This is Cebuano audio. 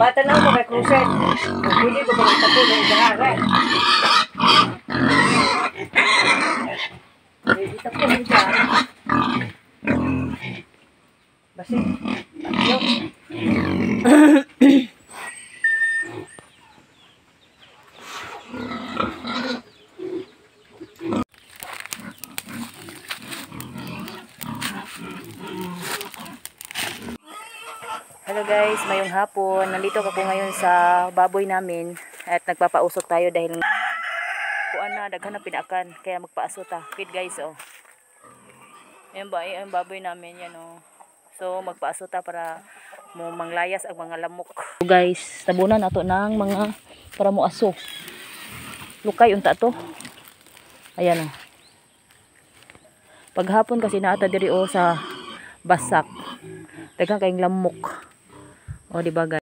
Bata na ako kay Cruzen. Kung pwede ko ba magtapo ng idahara. Eh, itapo mo dyan. Basi, bagyo. Hello guys, mayong hapon. Nandito ako ngayon sa baboy namin at nagpapausok tayo dahil kuan na, daghan na pinaakan kaya magpaaso ta. Feed guys, oh. Ayan ba, ayan ang baboy namin yan, oh. So magpaaso ta para mo manglayas ang mga lamok. So, guys, tabunan nato ng mga para mo aso. Lukay unta to. Ayan, oh. Paghapon kasi naata diri, oh, sa basak. Daghan kayong lamok. O, di ba guys?